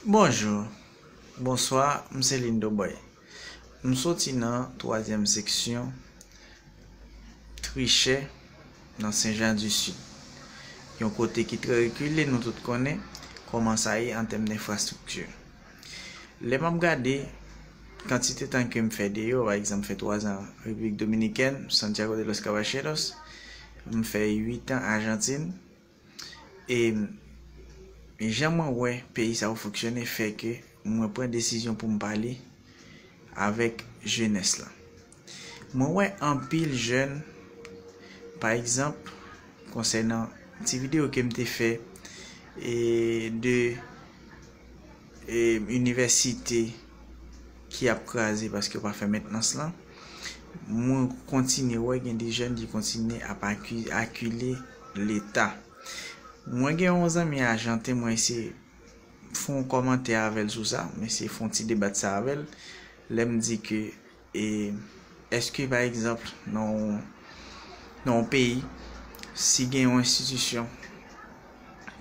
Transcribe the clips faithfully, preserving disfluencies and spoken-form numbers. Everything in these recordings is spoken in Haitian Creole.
Bonjou, bonswa, m se Lindo Boy. M soti nan twazyèm seksyon Trichè nan Sen-Jan-di-Sid, yon kote ki trè rekile, nou tout konnen kòman sa ye an tèm denfrastrikti. Lè m ap gade kantite tan ke m fè deyò, pa egzanp, fè twa zan Repiblik Dominikèn, Santiago de los Caballeros, m fè uit an Ajantin, e jan mwen wè peyi sa yo fonksyone fè ke mwen pran desizyon pou m pale avèk jenès la. Mwen wè anpil jèn, pa egzanp, konsènan ti videyo ke m te fè e de e, inivèsite ki ap kraze paske yo pa fè mentnans lan, mwen kontinye wè gen de jèn ki kontinye ap aki- akile Leta. Mwen gen yon zanmi Ajanten, mwen eseye fè yon kòmantè avè l sou sa, mwen eseye fè yon ti debat sa avè l, lè m di ke e èske, pa egzanp, nan yon, nan yon peyi, si gen yon enstitisyon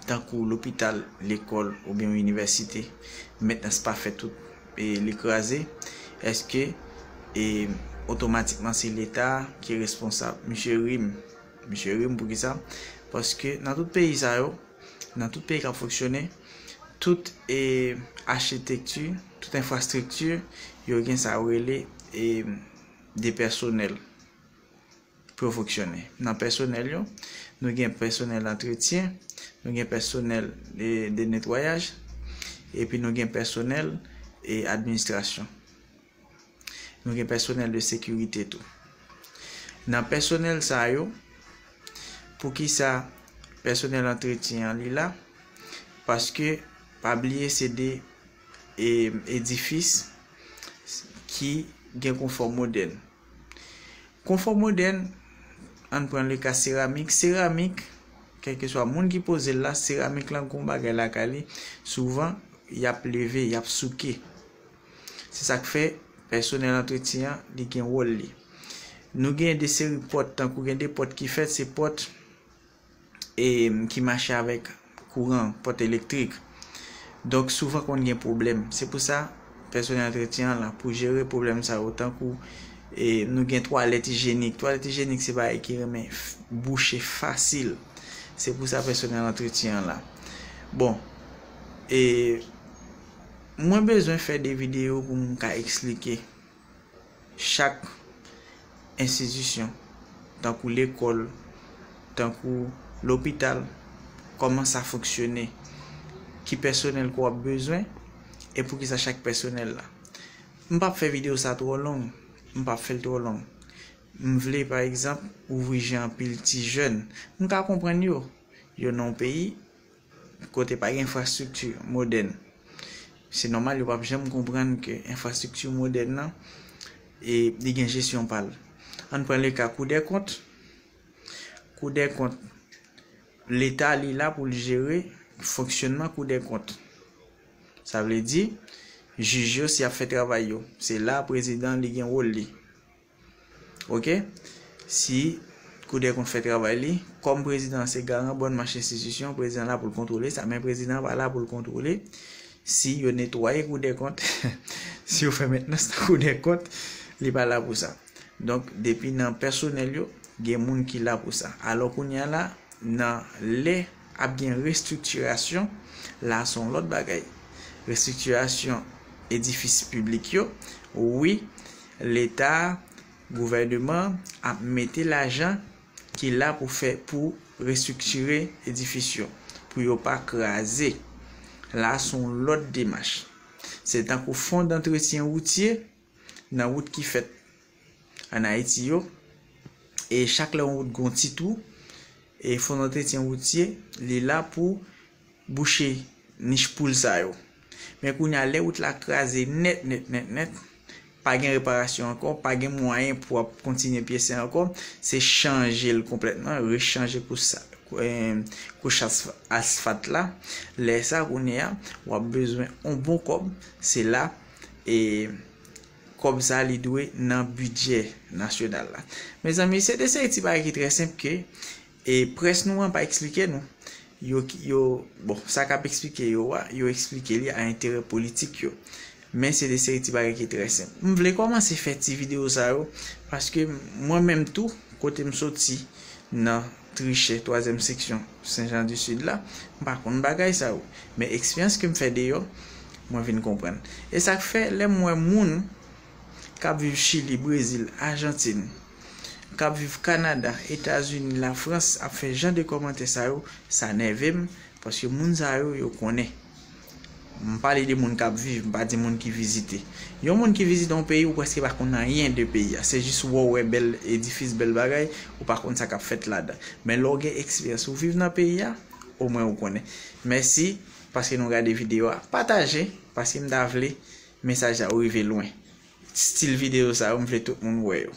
tankou lopital, lekòl oubyen yon inivèsite, mentnans pa fèt, tout e li kraze, èske e otomatikman se Leta a ki responsab? Misye ri m. Misye ri m poukisa? Paske nan tout peyi sa yo, nan tout peyi k ap fonksyone, tout e achitekti, tout enfrastrikti, yo gen sa yo rele e de pèsonèl pou yo fonksyone. Nan pèsonèl yo, nou gen pèsonèl antretyen, nou gen pèsonèl de, de netwayaj, epi nou gen pèsonèl e administrasyon. Nou gen pèsonèl de sekirite tou. Nan pèsonèl sa yo, poukisa pèsonèl antretyen an li la? Paske, pa bliye, se de e, edifis ki gen konfò modèn. Konfò modèn, ann pran le ka seramik. Seramik, kèlkeswa moun ki poze l la, seramik lan gon bagay lakay li, souvan, y ap leve, y ap souke. Se sa k fè pèsonèl antretyen an, li gen wòl li. Nou gen de seri pòt, tankou gen de pòt ki fèt, se pòt e, ki mache avèk kouran, pòt elektrik. Donk, souvan konn gen pwoblèm. Se pou sa, pèsonèl antretyen an la pou jere pwoblèm sa yo, tankou e, nou gen twalèt ijyenik. Twalèt ijyenik se bagay ki renmen f- bouche fasil. Se pou sa pèsonèl antretyen an la. Bon, e mwen bezwen fè de videyo pou m ka eksplike chak enstitisyon, tankou lekòl, tankou lopital, kòman sa fonksyone, ki pèsonèl ke w ap bezwen, e poukisa chak pèsonèl la. M p ap fè videyo sa twò long, m p ap fè l twò long. M vle, pa egzanp, ouvri je anpil ti jèn. M ka konprann yo. Yo nan yon peyi kote pa gen enfrastrikti modèn. Se nòmal, yo p ap janm konprann ke enfrastrikti modèn nan, e, li gen jesyon pa l. Ann pran le ka Kou dè Kont. Kou dè Kont, Leta, li la pou l jere fonksyònman Kou dè Kont. Sa vle di, jij yo, si y ap fè travay yo, se la prezidan, li gen wòl li. Oke? Si Kou dè Kont fè travay li, kòm prezidan se garan bòn mach enstitisyon, prezidan la pou l kontwole sa, men prezidan pa la pou l kontwole si yo netwaye Kou dè Kont, si yo fè mentnans nan Kou dè Kont, li pa la pou sa. Donk, depi nan pèsonèl yo, gen moun ki la pou sa. Alò, kounye a la, nan lè ap gen restriktirasyon, la se yon lòt bagay. Restriktirasyon edifis piblik yo, wi, Leta, gouvènman ap mete lajan ki la pou fè, pou restriktire edifis yo, pou yo pa kraze. La se yon lòt demach. Se tankou fon dantretyen woutye nan wout ki fèt ann Ayiti yo, e chak lè yon wout gon ti twou, e fon dantretyen woutye, li la pou bouche nich poul sa yo. Men kounye a, lè wout la kraze nèt, nèt, nèt, nèt, pa gen reparasyon ankò, pa gen mwayen pou w ap kontinye pyese ankò, se chanje l konplètman, rechanje kouch sa, eh, kouch asf- asfalt la. Lè sa, kounye a, w ap bezwen yon bon kòb, se la, e kòb sa li dwe nan bidjè nasyonal la. Mezanmi, se de seri ti bagay ki trè senp ke, e, près nou an pa eksplike nou. yo, yo, bon, sa k ap eksplike yo a, yo eksplike li a enterè politik yo. Men se de seri ti bagay ki trè senp. M vle kòmanse fè ti videyo sa yo, paske mwen menm tou, kote m soti nan Trichè, twazyèm seksyon Sen Jan di Sid la, m pa konn bagay sa yo. Men eksperyans ke m fè deyò, mwen vin konprann. E sa k fè, lè m wè moun k ap viv Chili, Brezil, Ajantin, k ap viv Kanada, Etazini, Lafrans ap fè jan de kòmantè sa yo, sa nève m, paske moun sa yo, yo konnen. M pale de moun k ap viv, m pa di moun ki vizite. Yon moun ki vizite yon peyi, ou prèske pa konn anyen de peyi a. Se jis wè w wè bèl edifis, bèl bagay, ou pa konn sa k ap fèt ladan. Men lè w gen eksperyans, ou viv nan peyi a, omwen ou konnen. Mèsi paske nou gade videyo a. Pataje, paske m ta vle mesaj la rive lwen. Stil videyo sa yo, m vle tout moun wè yo.